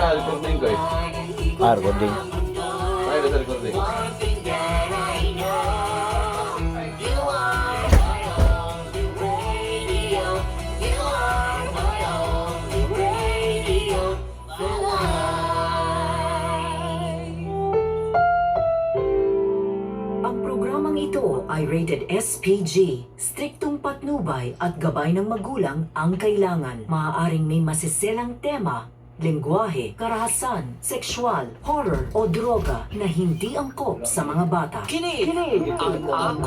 sa recording ko eh. Ah, recording. Tayo na sa recording. Ang programang ito ay rated SPG. Striktong patnubay at gabay ng magulang ang kailangan. Maaaring may masiselang tema, lengguwahe, karahasan, sexual, horror o droga na hindi angkop sa mga bata. Kini ang akong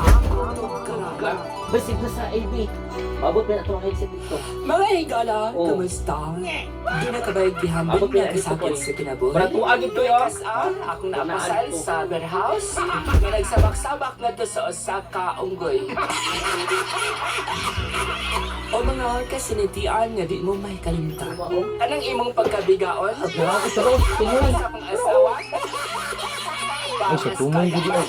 tugkaran. Basig na sa AB. Paabot na itong headset dito. Mga higala, Oh. kamusta? Di na kabay gihambol Abot nga na dito, kasakit Koy. sa kinabuhi? Para tuagin ko, ah. Kas-a, akong naapasal sa warehouse nga nagsabak-sabak na to sa usa ka unggoy. O mga kasinatian nga di mo may kalimtan. Anang imong pagkabigaon? Grabe sa road. Tumoy. Sa akong asawa? Ay, sa tumoy, gudi, ay.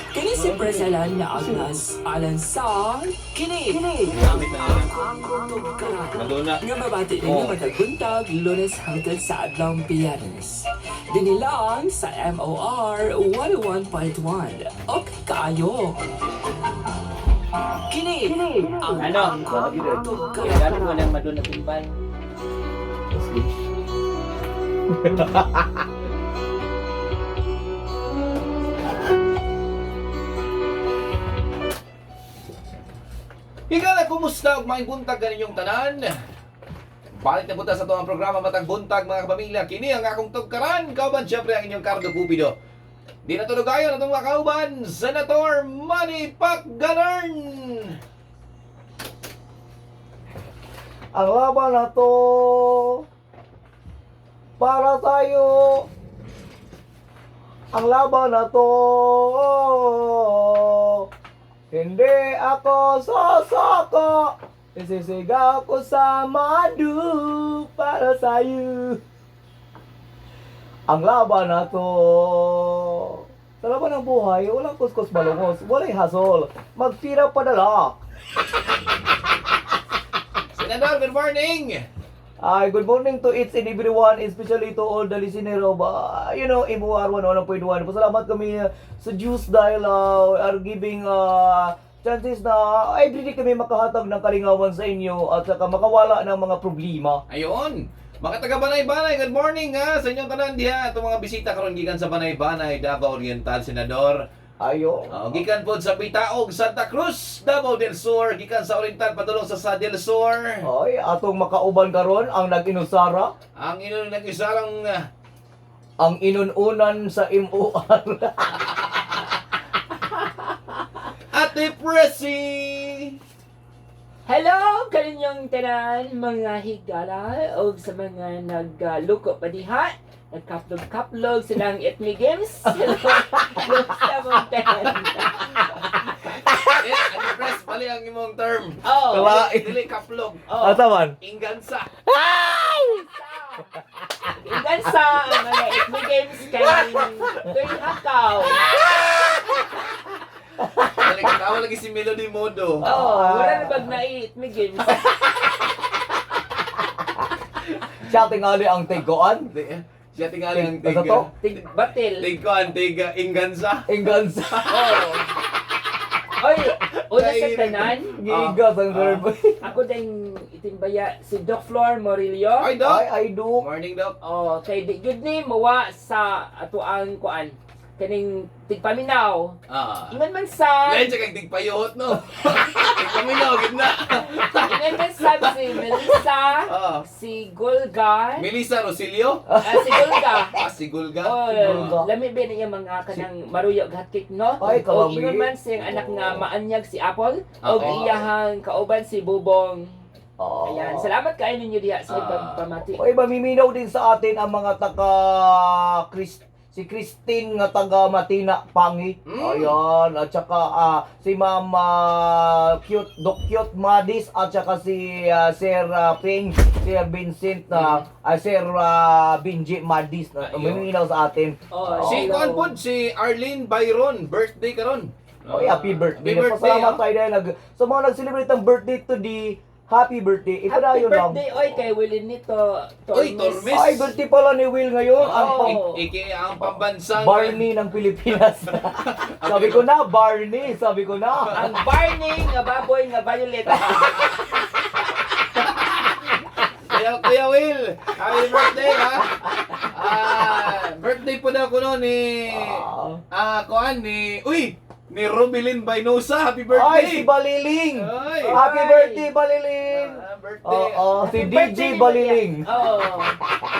Kini si Preselan na Agnes alang sa Kini Gamit na yan. ang tugkaran. Madonna. Nga mabati ninyo Oh. matag buntag, Lunes hangtod sa adlong Biyernes. Dinhi lang sa MOR 101.1. Okay kaayo. Kini ang Ano? akong tugkaran. Gamit mo ng Madonna timbal. Higala, kumusta ug maayong buntag kaninyong tanan? Balik na punta sa tuwang programa Matag Buntag, mga kapamilya. Kini ang akong tugkaran. Kauban syempre ang inyong Cardo Cupido. Di na tulogayon atong mga kauban, Senator Manny Pacganern! Ang laban na to para tayo. Ang laban na to, hindi ako sasako. Isisigaw ko sa madu para sa'yo. Ang laban na to. Sa laban ng buhay, walang kuskus balungos, walay hasol. Magtira padala. Senador, good morning! Ay, good morning to each and everyone, especially to all the listener of, MOR 101.1. Pasalamat kami sa Diyos dahil are giving chances na everyday kami makahatag ng kalingawan sa inyo at saka makawala ng mga problema. Ayon! Mga taga Banay-Banay, good morning ha sa inyong tanan diha. Itong mga bisita karon gikan sa Banay-Banay, Davao Oriental, Senador. Ayo. Gikan pod sa Pitaog, Santa Cruz, Davao del Sur, gikan sa Oriental padulong sa Sa del Sur. Ay, atong makauban karon ang nag-inusara, Ang inon nag-isarang ang inununan sa MOR. Ate Presi! Hello kaninyong tanan mga higala o sa mga nagluko pa diha. Nagkaplog-kaplog silang Itmi Games. Hello. Kumusta mong tanan? Eh, Ate Pres, mali ang imong term. Oh. Wala. Dili kaplog. Oh. Asa man? Ingansa. Ingansa ang mga Itmi Games kay Tuy Hakaw. Dali katawa lagi si Melody Modo. Oh, wala na bag na Itmi Games. Siya tingali ang tigkoan. Siya tingali ang tig. Asa to? Tig batil. Tigkoan, tig ingansa. Ingansa. Oh. Oy, una sa tanan, Gigas ang verb. ako din itimbaya si Doc Flor Morillo. Ay, Doc. Ay, ay, do. Morning, Doc. Oh, kay di gyud ni mawa sa atuang kuan kaning tigpaminaw. Ah. Ingon man sa Lain siya kay tigpayot, no? Tigpaminaw, gid na. Ingon man sa si Melissa, Ah. si Gulga, Melissa Rosilio? ah, si Gulga. Ah, si Gulga. Oh, Gulga. lami ba niya mga kanang maruyo hotcake, no? Ay, Og kalami. ingon man siyang anak nga maanyag si Apple, og Okay. iyahang kauban si Bubong. Oh. Ayan, salamat kayo ninyo diha sa pagpamati. Oy, mamiminaw din sa atin ang mga taga Chris, si Christine nga taga Matina Pangi. Ayan, at saka si Ma'am Cute Doc Cute Madis at saka si Sir Ping, Sir Vincent na Sir Benji Madis na Ayun. mamiminaw sa atin. Oh, Si hello. kuan pod si Arlene Byron, birthday karon. Oy, happy birthday. Happy birthday. Pasalamat ah. tayo dahil sa mga nag-celebrate ng birthday today, Happy birthday. Happy Ipadayon lang. birthday, oy, kay Willie nito. Oy, Tormes. Ay, birthday pala ni Will ngayon. Ang Oo. Iki ang pambansang Barney ng Pilipinas. Sabi ko na, Barney. Sabi ko na. Ang Barney nga baboy nga violet. Kuya Will, happy birthday ha. Birthday po na kuno ni kuan ni Uy, ni Rubilin Baynosa. Happy birthday. Ay, si Baliling. Ay. Happy birthday, Baliling. Birthday. Oo, si Happy DJ birthday ni Baliling. Maria. Oo.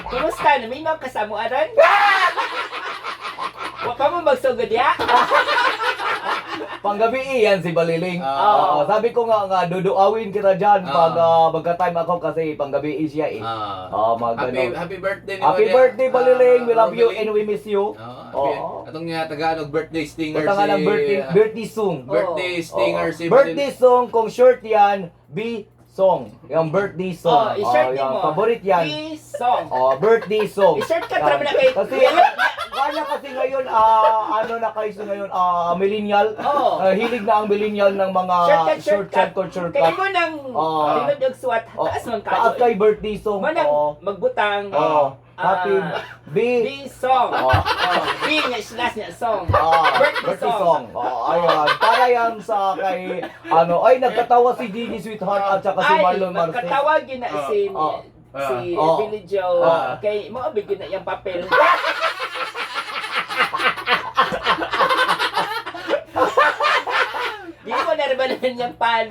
Kumusta? Naminaw ka sa amuaran? Wa pa mo magsugod ya? Panggabi yan si Baliling. Ah. Oo, sabi ko nga nga duduawin kita diyan pag magka-time ako kasi panggabi siya eh. Oo, mag Happy ano. happy birthday ni Happy Maria. birthday, Baliling. We love you Rubilin. and we miss you. Oo, happy. Oo. Atong nga Tagalog birthday stinger Basta nga si ng birthday, birthday song. birthday stinger Oo. si Birthday song, kung short yan, B song. Yung birthday Oh, song. i-shirt Oh, yan. mo. Favorite yan. B-song. Oh, birthday song. I-shirt ka traman na kay Kasi kaya kasi ngayon ano na kayo sa ngayon millennial. Oo. Hilig na ang millennial ng mga Shortcut, shortcut. shortcut, shortcut. Kay mo nang Oo. tinod og suwat, Oh, taas man taas kayo. kay birthday song. Mo nang Oh. magbutang. Oh. Happy B. B-song. Oh. Oh, B nga slash nga song. Birthday Birthday song. song. Oh, ayun. Para yan sa kay ano, ay nagkatawa si Gigi Sweetheart at saka si Ay, Marlon Marcel. magkatawag yun na si Oh. si Oh. Billy Joe. Oh. Kay mo abig yun na iyang papel. Di mo na rin niyang pan.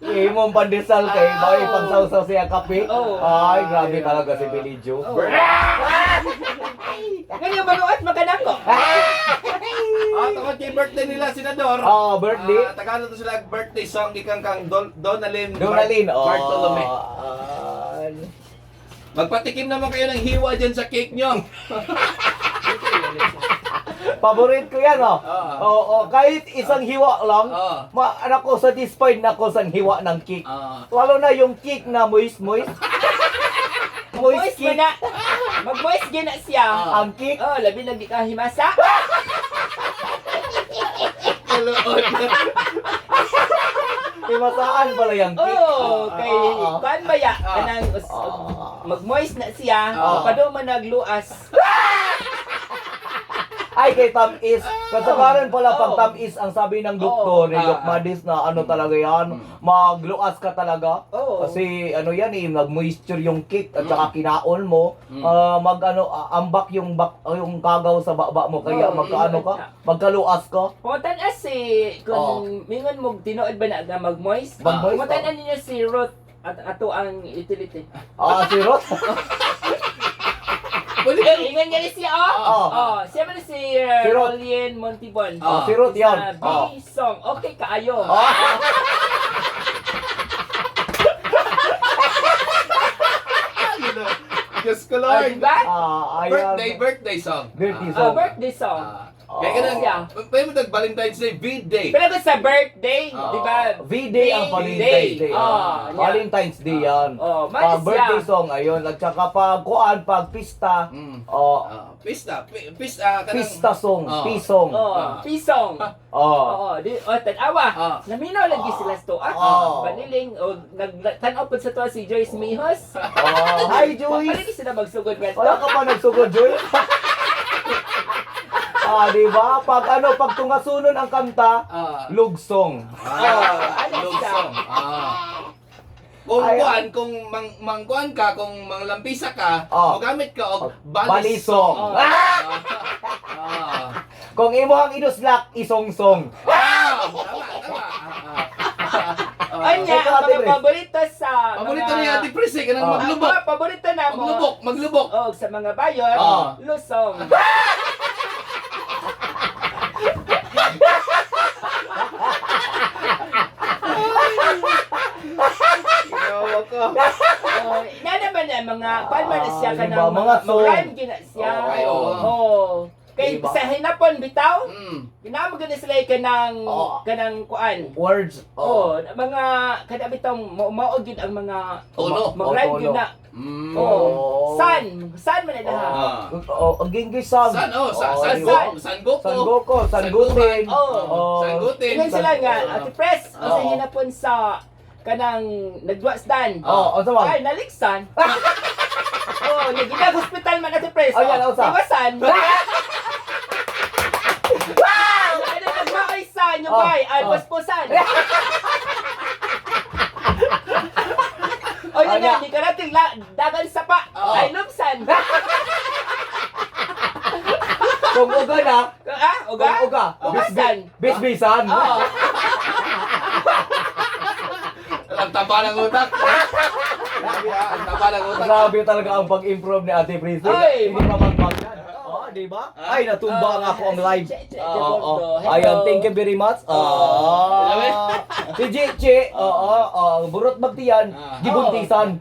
Imong pandesal kay bay pagsawsaw siya kape. Oh. Ay, grabe talaga si Billy Joe. Oh. Ngayon, manuot makanako. Tungkol kay birthday nila, Senador. Oh, birthday. Tagalog to sila birthday song ikang kang Donalyn Donalyn, oh. Bartolome. Ah, Magpatikim naman kayo ng hiwa dyan sa cake nyo. Paborito ko yan, oh. Ah. Oo, oh, kahit isang hiwa lang, ma anak ko, satisfied na ako sa hiwa ng cake. Lalo na yung cake na moist-moist. Moist Moist cake. man na. Mag-moist gina siya. Ang cake. Oh, labi lagi ka himasa. Kalood. Himasaan pala yung cake. Oh, kay kuan ba ya kanang mag-moist na siya. Pado man nagluas. Ay, kay Tamis. Kasagaran pala pag Oo. Tamis, ang sabi ng doktor ni Doc Madis na ano talaga yan, magluas ka talaga. Oo. Kasi ano yan eh, nag-moisture yung cake at saka kinaon mo, mag ano, ambak yung bak, yung kagaw sa baba mo kaya Oo, magkaano ka, ingon na. magkaluas ka. Pangutan as si kung mingon mo tinuod ba na nga mag-moist? Mag-moist, Pangutan oo. ninyo si Ruth at ato ang utility. Si Ross. Pwede Eh, ingon nga ni siya, oh. Oo. Oh, siya man si Si Ruth. Rolien Montibon. Oh, si Ruth yan. Sa Oh. B-song. Okay kaayo. Diyos ko Oh, Lord. diba? Ayan. Birthday, birthday song. Birthday Oh, song. birthday song. Kaya ka nang, Yeah. pwede mo nag Valentine's Day, V-Day. Pero kung sa birthday, di ba? V-Day ang Valentine's Day. Oh, yeah. Valentine's Day yan. Oh, Pag malis birthday siya. song, ayun. At saka pag kuan, pag pista, oh, Pista, pista, kanang, pista song, Oh. pisong. Oh, pisong. Oh. Oo, di oh tan-awa. Naminaw lagi sila sa tuwa. Oh. Baniling o nagtan-aw pud sa tuwa si Joyce Mihos. Oh. Hi, Wa Joyce! pa lagi sila magsugod ngadto. Wala ka pa nagsugod, Joyce? Di ba? Pag ano, pag tungasunon ang kanta, lugsong. Ano siya? Lugsong. Kung Ay, kuan, kung mangkuan ka, kung manglampisa ka, mogamit ka og Balisong. balisong. Kung imo ang inuslak, isongsong. Tama, tama. Anya, Ikaw, ang Ate mga Pres. paborito sa Paborito mga ni Ate Pres eh, kanang maglubok. Ang mga paborito na mo. Maglubok, maglubok. Oh, sa mga bayon, lusong. Ginawa ko. Oh, ina naman na mga kuan man na siya Di kanang ba? Mga song. Mag-rhyme gina siya. Ay, oo. Oh. Kay Diba? sa hinapon bitaw, ginamo gani sila kanang kanang kuan. Words. Oh, mga kada bitaw mao gyud ang mga Tono. mag-rhyme Oh, gyud tono. na. Oh. San, san man na ha. Oh, ang Genghis-san. San oh, sa Oh, San di ba? Go, San Goku. San Goku, San Guten. Oh. Oh. San Guten. Ingon sila nga, Ate Pres, o sa hinapon sa kanang nagduwasdan. Oh, unsa man? Ay, naliksan. Oh, nagidag hospital man, Ate Pres. Oh, yan, unsa? Iwasan. Ano, nagmaoy san yung bay, ay, paspusan. O yun na, di ka natin dagan sapa. Ay, lumsan. Kung uga na, Ah, uga? kung uga, Ugasan. bisbisan. Oo. Ang taba ng utak. Grabe ah, ang taba ng utak. Grabe talaga ang pag-improve ni Ate Prissy. Ay! Hindi pa magpagyan. Oh, di ba? Ay, natumba nga ako ang live. Che, che, che, Oo. Gordo. Hello. Ayan, thank you very much. Si Chichi, oo, oh, burot magtiyan, gibuntisan.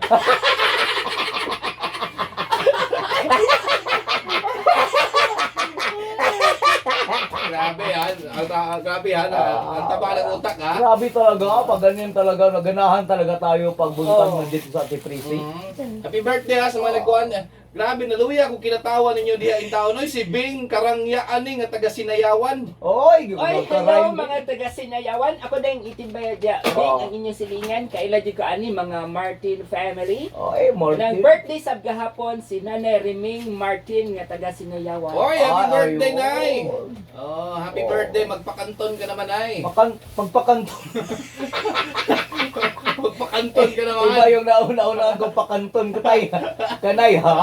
Grabe ah. Grabe ah. Ang taba ng utak ah. Grabe talaga, pag ganyan talaga, naganahan talaga tayo pag buntag nandito sa Ate Prissy. Happy birthday ha sa mga nagkuhan. Grabe, naluya kung kinatawa ninyo diha in taon. Oy, si Bing Karangya ani nga taga Sinayawan. Oy, Oy, hello magka-rhyme. mga taga Sinayawan. Ako din itinbayad ya. Bing, ang inyong silingan. Kaila jud ko ani mga Martin family. Oy, Martin. Nang birthday sab gahapon si Nanay Reming Martin nga taga Sinayawan. Oy, happy Ay, birthday, ayun. Nay. Oh, happy birthday. Magpakanton ka naman, Nay. Pagpakanton. Magpakanton ka naman. Iba yung nauna-unaan ko, pakanton ko tayo. Kanay ha.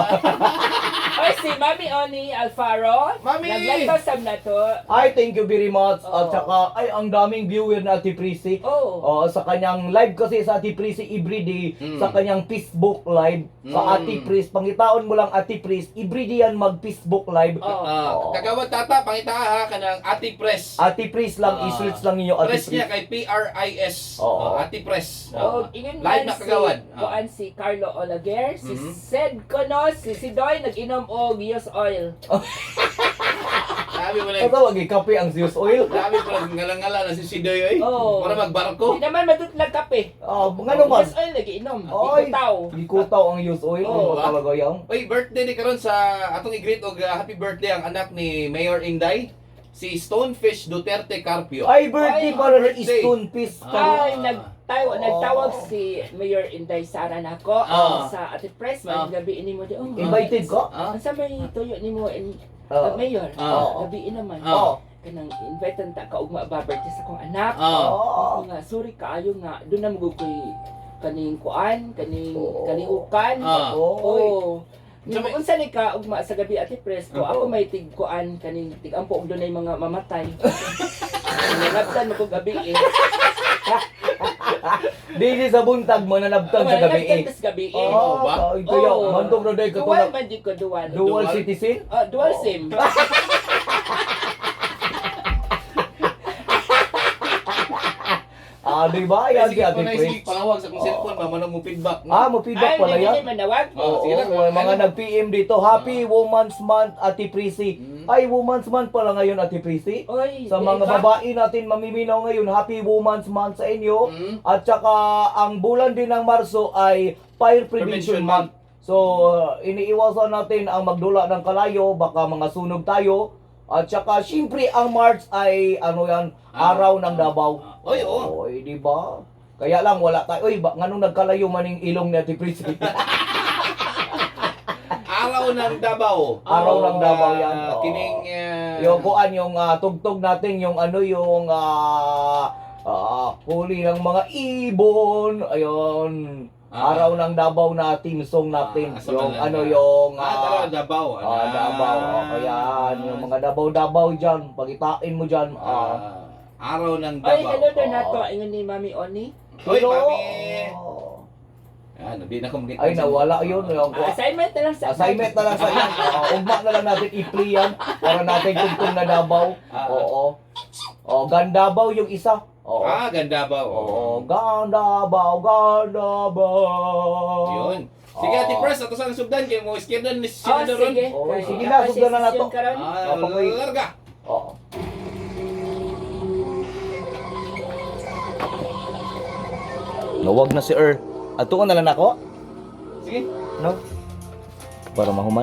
Oy, si Mami Oni Alfaro. Mami! Naglantaw sab na to. Ay, thank you very much. At Oo. saka, ay, ang daming viewer na Ate Prissy. Oh. Oo, sa kanyang live kasi sa Ate Prissy everyday, sa kanyang Facebook live, sa Ate Pris, pangitaon mo lang Ate Pris, everyday yan mag Facebook live. Oh. Kagawad tata, pangita ha kanang Ate Press. Ate Pris lang, i-search lang ninyo Ate Press Pris. niya kay P-R-I-S. Oo. Oh, Ate Press. Oh, ingon Live man na si kagawad. Kuan si Carlo Olaguer, si Sed Kono, si Sidoy nag-inom og Yos Oil. Grabe mo na. Katawag kape ang Zeus Oil. Grabe mo na ngalangala na si Sidoy oy. Oo. Para magbarko. Di naman matutlag kape. Ah, ngano man? Yos Oil nag-inom. Oy, Ikutaw. Gikutaw ang Zeus Oil. Oo. Oo, talaga yan. Oy, birthday ni karon sa atong i-greet og happy birthday ang anak ni Mayor Inday, si Stonefish Duterte Carpio. Ay, birthday Ay, para ni birthday. Stone Peace. Ay, nagtawag si Mayor Inday Sara nako sa Ate Press, may gabi ini mo di. Oh, Invited ko? Unsa may tuyo nimo in Mayor? Gabi naman. Kanang invite ta ka ugma ba birthday sa akong anak. Ako nga sorry kaayo nga doon na magud koy kaning kuan, kaning kalihukan. Oy. Oo. So, Unsa unsa ni ka ugma sa gabi, Ate Pres ko, ako may tig kuan kaning tig ampo og dunay mga mamatay. Nanabtan mo ko gabi eh. Dili sa buntag mo nanabtan sa gabi eh. Mananabtan tas gabi eh. Oh, ba? ay, kaya Oo. mandog na dahil Dual katulad. man jud ko, dual. Dual Dual. citizen? Ah, dual SIM. Ah, di ba? Yan Ay, si sige Ate ko na Pres. sige panawag sa akong cellphone ba manong mo feedback. Ah, mo feedback Ay, pala hindi yan. ni manawag. Oh, Oo, sige lang. may mga nag-PM dito. Happy Women's Month, Ate Prissy. Ay, Women's Month pala ngayon, Ate Prissy. Oy, Sa di mga ba? babae natin mamiminaw ngayon, Happy Women's Month sa inyo. At saka ang bulan din ng Marso ay Fire Prevention Prevention Month. So, iniiwasan natin ang magdula ng kalayo, baka mga sunog tayo. At saka, siyempre, ang March ay, ano yan, araw ng Davao. Oy, oo. Oy, di ba? Kaya lang, wala tayo. Oy, ba, nganong nagkalayo maning ilong ni Ate Prissy? Araw ng Davao. Araw ng Davao yan. Oo. Kining Yung kuan yung tugtog natin yung ano yung huli ng mga ibon. Ayun. Araw ng Davao na team song natin. Sa Yung Manila. ano yung Tara, Davao. Davao. Oh, ayan, yung mga Davao-Davao diyan, pagitain mo diyan. Araw ng Oy, Davao. hello Donato, ingon ni Mami Oni. Hoy, Hello. mami. Ah, hindi na ko makita. Ay, nawala yun. Yung, Assignment na lang sa Assignment na lang sa yan. Ugma na lang natin i-play yan para natin tugtong na Davao. Oo. Oh, Gandabaw yung isa. Oo. Ah, Gandabaw. Oo, Gandabaw, Gandabaw. Yun. Sige, Ate Pres, ato sa sugdan kay mo iskerdan ni Oh, sila ron. sige. Oh, Kay- sige na, sugdan na nato. session karon. Ah, Papakoy. larga. Oo. Nawag na si Earl. Ato na lang ako. Sige. No? Para mahuman.